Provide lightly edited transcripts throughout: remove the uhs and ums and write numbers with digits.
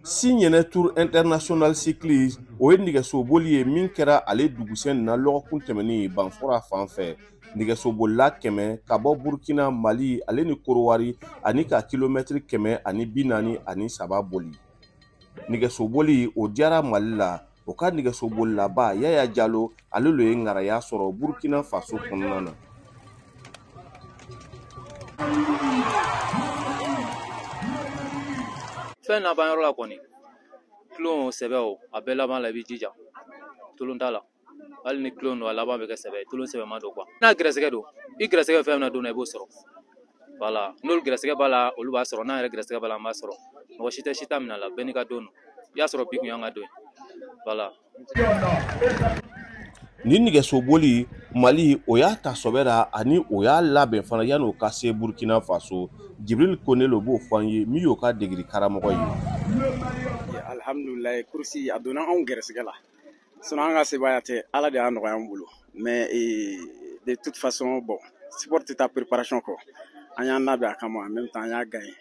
Si ɲɛnɛ Tour International Cycliste, o ye nɛgɛsoboli ye min kɛra ale dugusɛn na lɔgɔkun tɛmɛnen Banfora fan fɛ. Nɛgɛsobolila 100 ka bɔ Burkina, Mali ale ni Korowari, ani ka kilomɛtiri 143 boli. Nɛgɛsoboli o diyara Mali la. O ka nɛgɛsobolilaba Yaya Jalo, ale lo ye ŋaraya sɔrɔ Burkina Faso kɔnɔna na. Fɛn laban yɔrɔ la kɔni, tulon sɛbɛ o, a bɛɛ laban la i b'i jija. Tulon t'a la. Hali ni tulon don, a laban bɛ kɛ sɛbɛ ye. Tulon sɛbɛ ma don quoi. N'a gɛrɛsɛgɛ don, i gɛrɛsɛgɛ fɛn min na don na i b'o sɔrɔ. Voilà, n'olu gɛrɛsɛgɛ b'a la, olu b'a sɔrɔ. N'an yɛrɛ gɛrɛsɛgɛ b'a la, an b'a sɔrɔ. Mɔgɔ si tɛ si ta minɛ a la, bɛɛ n'i ka don don. I y'a sɔrɔ bi kun y'an ka don ye. Voilà. Ni nɛgɛsoboli Mali, o y'a ta sɔbɛ la ani o y'a labɛn fana yan'o ka se Burkina Faso. Jibril Kone lo b'o fɔ an ye, min y'o ka degeli karamɔgɔ ye. Alhamdulilayi, kurusi a donna anw gɛrɛsɛgɛ la. Sinon an ka sebaaya tɛ, Ala de y'a nɔgɔya an bolo. Mais de toute façon, bon, sport tɛ taa préparation kɔ. An y'an labɛn a kama, en même temps an y'a gagné.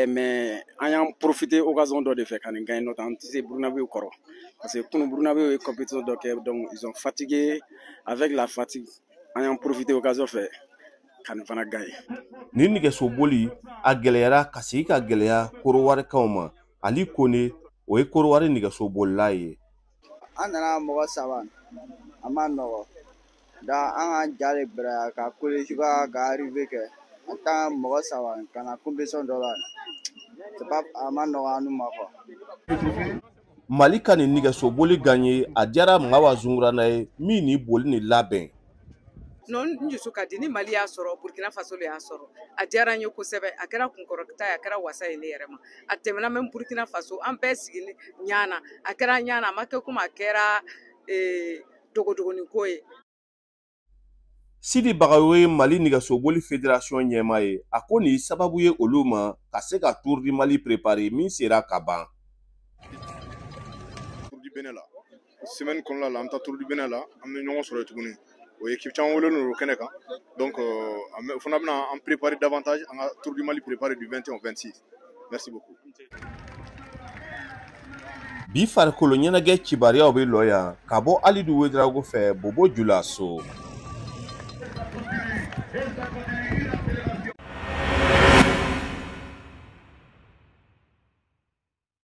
Mais an y'an profiter occasion dɔ de fɛ ka nin gagné, n'o tɛ an tɛ se Burkinabéw kɔrɔ. Parce que kunun Burkinabéw ye compétition dɔ kɛ, donc ils ont fatigué. Avec la fatigue, an y'an profiter occasion fɛ ka nin fana gagné. Nin nɛgɛsoboli a gɛlɛyara ka segin ka gɛlɛya Korowarikaw ma. Ali Kone, o ye Korowari nɛgɛsobolila ye. An nana mɔgɔ saba, a ma nɔgɔ. Da an k'an ja de bɛrɛ ka collège ka arrivé kɛ. An taa mɔgɔ saba ka na compétition dɔ la. C'est pas, a ma nɔgɔ an n'u ma quoi. Mali ka nin nɛgɛsoboli gagné, a diyara Mawa Zungurana ye min ni boli ni labɛn. Non, n dusu ka di ni Mali y'a sɔrɔ, Burkina Faso le y'a sɔrɔ. A diyara n ye kosɛbɛ, a kɛra kunkɔrɔta ye, a kɛra wasa ye ne yɛrɛ ma. A tɛmɛna même Burkina Faso, an bɛɛ sigi ɲana. A kɛra ɲana, a ma kɛ komi a kɛra dogodogonin ko ye. Sidi Bagayogo ye Mali nɛgɛsoboli fédération ɲɛmaa ye. A ko nin sababu ye olu ma ka se ka Tour du Mali préparer min sera ka ban. Tour du Bénin la, semaine kɔnɔna la, an bɛ taa Tour du Bénin la, an bɛ ɲɔgɔn sɔrɔ yen tuguni. O équipe caman welelen don o kɛnɛ kan. Donc o fana bɛna an préparer davantage an ka Tour du Mali préparer du 21 au 26. Merci beaucoup. Bi farikolo ɲɛnajɛ kibaruyaw bɛ lɔ yan ka bɔ Alidu Wedrago fɛ Bobo Julaso.